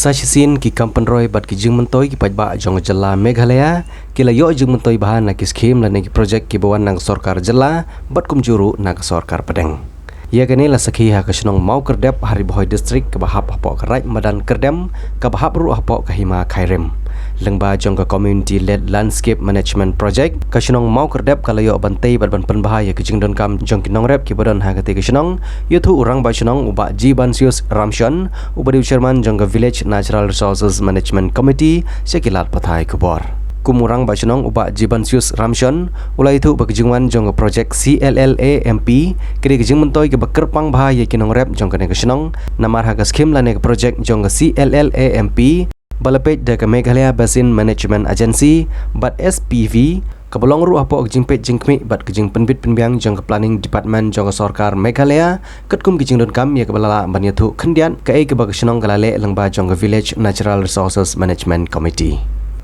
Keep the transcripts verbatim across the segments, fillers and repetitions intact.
Sa shisien ki kam pynroi bad ki jingmyntoi ki paidbah jong ka jylla Meghalaya ki la ïoh jingmyntoi bha na ki skhim lane ki projek kiba wan na ka sorkar jylla bad kumjuh ruh na ka sorkar pdeng. Ïa kane la sakhi ha ka shnong Mawkyrdep ha Ri Bhoi District kaba hap hapoh ka Raid Madan Kyrdem kaba hap ruh hapoh ka Hima Khyrim. Lyngba jong ka Community Led Landscape Management Project, ka shnong Mawkyrdep ka la ïoh ban tei bad ban pynbha ïa ka jingdonkam jong ki nongrep kiba don ha katei ka shnong, ïathuh u Rangbah Shnong u Bah Jibansius Ramshon, uba dei u Chairman jong ka Village Natural Resources Management Committee, sha ki lad pathai khubor. Kum u Rangbah Shnong u Bah Jibansius Ramshon u la ïathuh ba ka jingwan jong ka projek C L L A M P ka dei ka jingmyntoi kaba kyrpang bha ïa ki nongrep jong kane ka shnong, namar ha ka skhim lane ka projek jong ka C L L A M P ba la peit da ka Meghalaya Basin Management Agency bad S P V, kaba long ruh hapoh ka jingpeit jingkhmih bad ka jingpynbit pynbiang jong ka Planning Department jong ka sorkar Meghalaya, katkum ka jingdonkam ïa kaba la lah ban ïathuh khyndiat kaei kaba ka shnong ka la leh lyngba jong ka Village Natural Resources Management Committee.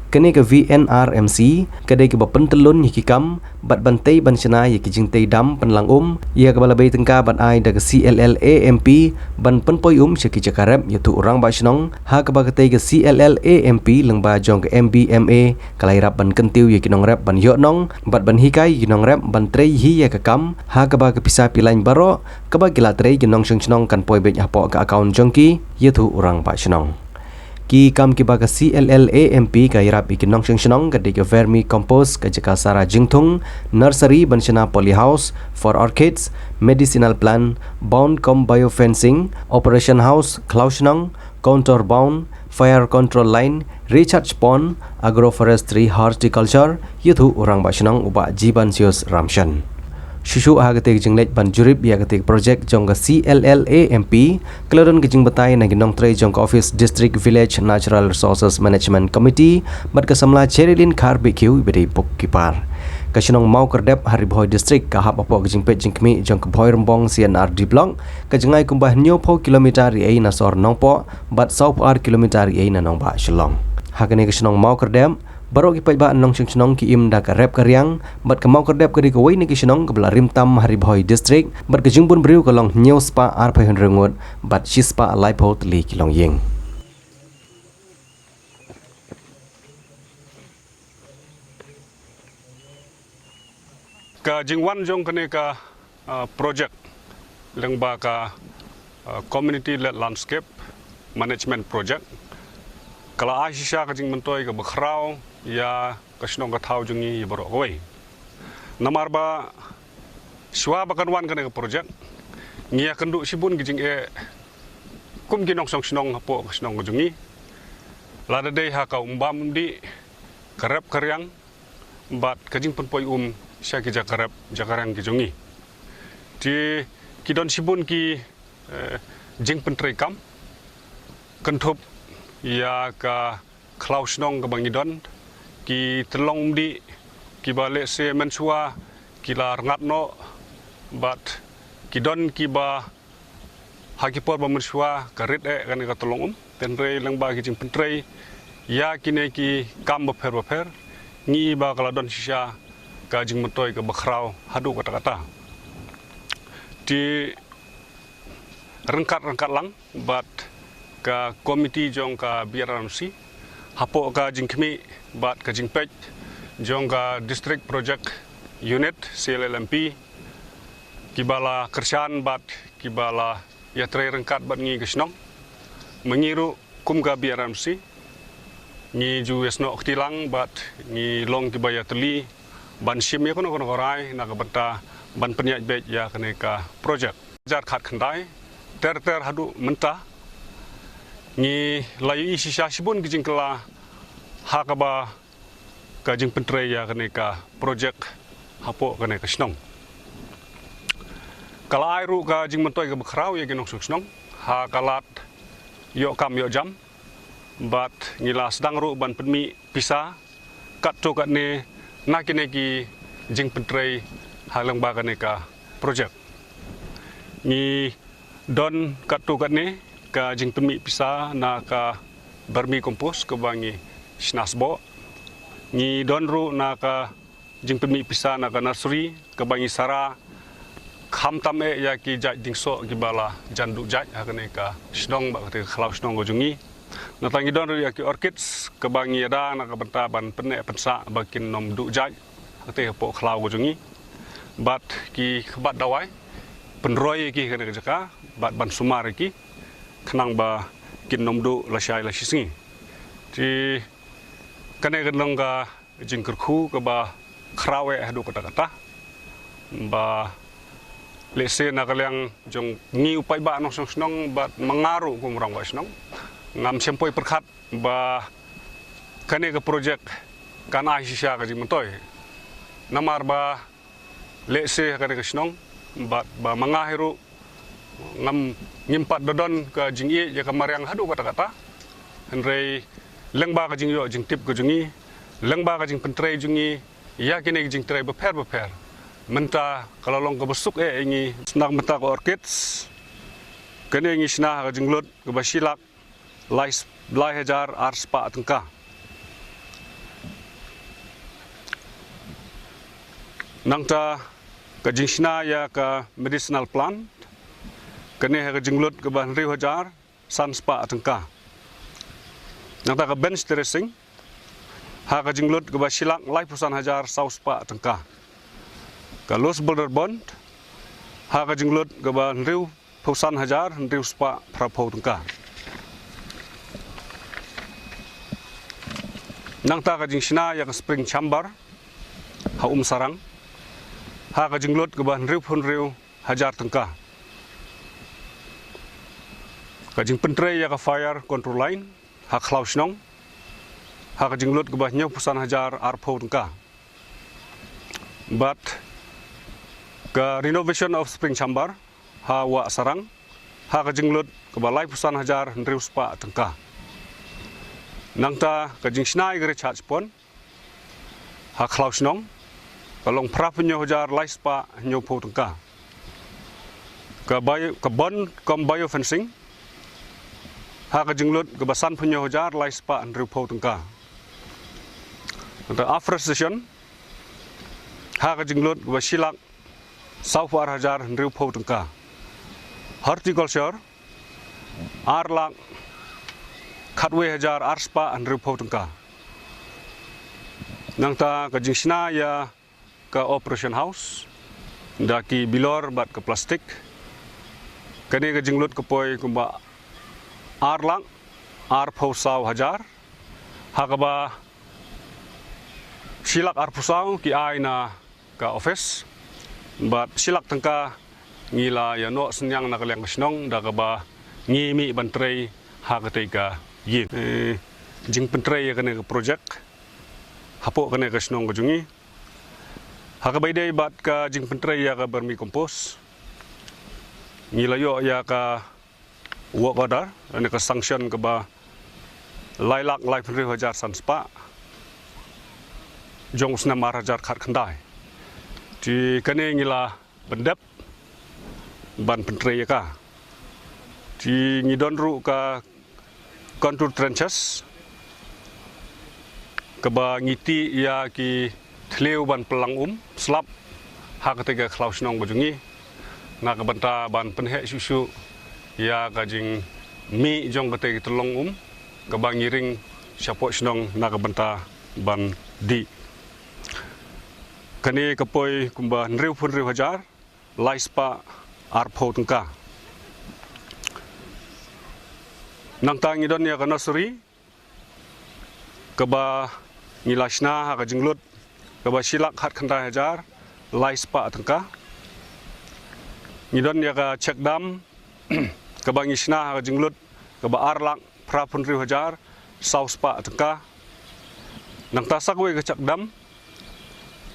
Kane ka V N R M C ka dei kaba pyntyllun ïa ki kam bad ban tei ban shna ïa ki jingtei dam pynlang um, ïa kaba la bei tyngka ban ai da ka C L L A M P ban pynpoi um sha ki jaka rep, ïathuh u Rangbah Shnong, ha kaba katei ka C L L A M P lyngba jong ka M B M A ka la ïarap ban kyntiew ïa ki nongrep ban ïoh nong bad ban hikai ïa ki nongrep ban trei hi ïa ka kam, ha kaba ka pisa pilain baroh kaba ki la trei ki nongshong shnong kan poi beit hapoh ka account jong ki, ïathuh u Rangbah Shnong. Ki kam kiba ka C L L A M P ka ïarap ïa ki nongshong shnong ka dei ka vermi compost, ka jaka sara jingthung, nursery ban shna polyhouse for orchids, medicinal plant, bound cum biofencing, operation house, khlaw shnong, contour bound, fire control line, recharge pond, agroforestry, horticulture, ïathuh u Rangbah Shnong u Bah Jibansius Ramshon. Shuh shuh ha katei ka jingleit ban jurip ïa katei ka projek jong ka C L L A M P, ka la don ka jingbatai na ki nongtrei jong ka office District Village Natural Resources Management Committee bad ka samla Cherilyn Khar Bikhiu iba dei bookkeeper. Ka shnong Mawkyrdep ha Ri Bhoi District ka hap hapoh ka jingpeit jingkhmih jong ka Bhoirymbong C and R D Block, ka jngai kumba hynñiewphew kilometer ïa ei na sor Nongpoh bad sawphew ar kilometer ïa ei na nongbah Shillong. Ha kane ka shnong Mawkyrdep, baroh ki paidbah nongshong shnong ki im da ka rep ka riang, bad ka Mawkyrdep ka dei kawei na ki shnong kaba la rim tam ha Ri Bhoi District, bad ka jingbun briew ka long hynñiew spah arphew hynriew ngut bad shi spah laiphew tylli ki longïing. Ka jingwan jong kane ka, ah, project lyngba ka, ah, Community Led Landscape Management Project ka la ai shisha ka jingmyntoi kaba khraw ïa ka shnong ka thaw jong ngi ïa baroh kawei. Namar ba shuwa ba kan wan kane ka project, ngi ïakynduh shibun ki jingeh kum ki nongshong shnong hapoh ka shnong ka jong ngi. Lada dei ha ka umbam umdih, ka rep ka riang, bad ka jingpynpoi um sha ki jaka rep jaka riang ki jong ngi. Te ki don shibun ki, eh, jingpyntreikam kynthup ïa ka khlaw shnong kaba ngi don, ki tyllong umdih kiba lehse mynshuwa ki la rngat noh, bad ki don kiba ha ki por ba mynshuwa ka rit eh kane ka tyllong um. Hynrei lyngba ki jingpyntrei ïa kine ki kam bapher bapher, ngi i ba ka la don shisha ka jingmyntoi kaba khraw haduh katta katta. Te ryngkat ryngkat lang bad ka komiti jong ka B R M C, hapoh ka jingkhmih bad ka jingpeit jong ka District Project Unit, C L L M P, kiba la kyrshan bad kiba la ïatrei ryngkat bad ngi ka shnong. Ma ngi ruh kum ka B R M C, ngi ju ïasnoh kti lang bad ngi long kiba ïatylli ban shim ïa kano kano ka rai na ka bynta ban pynïaid beit ïa kane ka project. Hajar khatkhyndai ter ter haduh mynta, ngi la ïohi shisha shibun ki jingkylla ha kaba ka jingpyntrei ïa kane ka project hapoh kane ka shnong. Ka la ai ruh ka jingmyntoi kaba khraw ïa ki nongshong shnong ha ka lad ïoh kam ïoh jam, bad ngi la sdang ruh ban pynmih pisa katto katne na kine ki jingpyntrei ha lyngba kane ka project. Ngi don katto katne ka jingpynmih pisa na ka vermi compost kaba ngi shna sboh. Ngi don ruh na ka jingpynmih pisa na ka nursery kaba ngi sara khamtam eh ïa ki jait diengsoh kiba la jan duh jait ha kane ka shnong bad kata ka khlaw shnong ka jong ngi. Nangta ngi don ruh ïa ki orchids kaba ngi ïada na ka bynta ban pynneh pynsah ba kin ym duh jait hangtei hapoh khlaw ka jong ngi. Bad ki kbat dawai pynroi ïa ki ha kane ka jaka bad ban sumar ïa ki khnang ba kin ym duh lashai lashisngi. Te kane ka long ka jingkyrkhu kaba khraw eh haduh katta katta. Ba lehse na ka liang jong ngi u paidbah nongshong shnong bad ma nga ruh kum u rangbah shnong, ngam shym poi pyrkhat ba kane ka projek kan ai shisha ka jingmyntoi. Namar ba lehse ha kane ka shnong bad ba ma nga hi ruh ngam, ngim pat da don ka jingïeit ïa ka mariang haduh katta katta. Hynrei lyngba ka jingïoh jingtip ka jong ngi, lyngba ka jingpyntrei jong ngi ïa kine ki jingtrei bapher bapher, mynta ka la long kaba suk eh ïa ngi. Na ka bynta ka orchids, kane ngi shna ha ka jinglut kaba shi lak lai, lai hajar ar spah tyngka. Nangta ka jingshna ïa ka medicinal plant, kane ha ka jinglut kaba hynriew hajar san spah tyngka. Nangta ka bench dressing ha ka jinglut kaba shi lak laiphew san hajar saw spah tyngka. Ka loose boulder bond ha ka jinglut kaba hynriew phew san hajar hynriew spah phraphew tyngka. Nangta ka jingshna ïa ka spring chamber ha Umsarang ha ka jinglut kaba hynriewphew hynriew hajar tyngka. Ka jingpyntrei ïa ka fire control line ha khlaw shnong ha ka jinglut kaba hynñiewphew san hajar arphew tyngka. Bad ka renovation of spring chamber ha Wah Sarang ha ka jinglut kaba laiphew san hajar hynriew spah tyngka. Nangta ka jingshna ïa ka recharge pond ha khlaw shnong ka long phraphew hynñiew hajar lai spah hynñiewphew tyngka. Ka bio, ka bond kum bio fencing ha ka jinglut kaba sanphew hynñiew hajar lai spah hynriewphew tyngka. Nangta afforestation ha ka jinglut kaba shi lak sawphew ar hajar hynriewphew tyngka. Horticulture ar lak khatwei hajar ar spah hynriewphew tyngka. Nangta ka jingshna ïa ka operation house da ki bilor bad ka plastik, kane ka jinglut ka poi kumba ar lak arphew saw hajar, ha kaba shi lak arphew saw ki ai na ka office bad shi lak tyngka ngi la ïa noh synñiang na ka liang ka shnong da kaba ngi mih ban trei ha katei ka ïing. Eh, jingpyntrei ïa kane ka projek hapoh kane ka shnong ka jong ngi ha kaba ïadei bad ka jingpyntrei ïa ka vermicompost, ngi la ïoh ïa ka work order, lane ka sanction kaba lai lak laiphew hynriew hajar san spah jong u snem ar hajar khatkhyndai. Te kane ngi la pyndep ban pyntrei ïa ka. Te ngi don ruh ka contour trenches kaba ngi tih ïa ki thliew ban pynlang um slap ha katei ka khlaw shnong ka jong ngi na ka bynta ban pynheh shuh shuh ïa ka jingmih jong katei ka tyllong um kaba ngi ring shapoh shnong na ka bynta ban dih. Kane ka poi kumba hynriewphew hynriew hajar lai spah arphew tyngka. Nangta ngi don ïa ka nursery kaba ngi la shna ha ka jinglut kaba shi lak khatkhyndai hajar lai spah tyngka. Ngi don ïa ka check dam kaba ngi shna ha ka jinglut kaba ar lak phraphew hynriew hajar saw spah tyngka. Nangta sa kawei ka check dam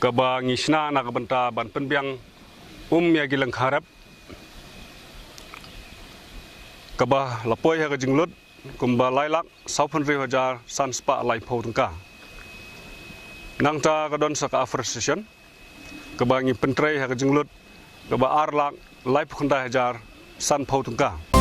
kaba ngi shna na ka bynta ban pynbiang um ïa ki lyngkha rep kaba la poi ha ka jinglut kumba lai lak sawphew hynriew hajar san spah laiphew tyngka. Nangta ka don sa ka afforestation kaba ngi pyntrei ha ka jinglut kaba ar lak laiphew khyndai hajar sanphew tyngka.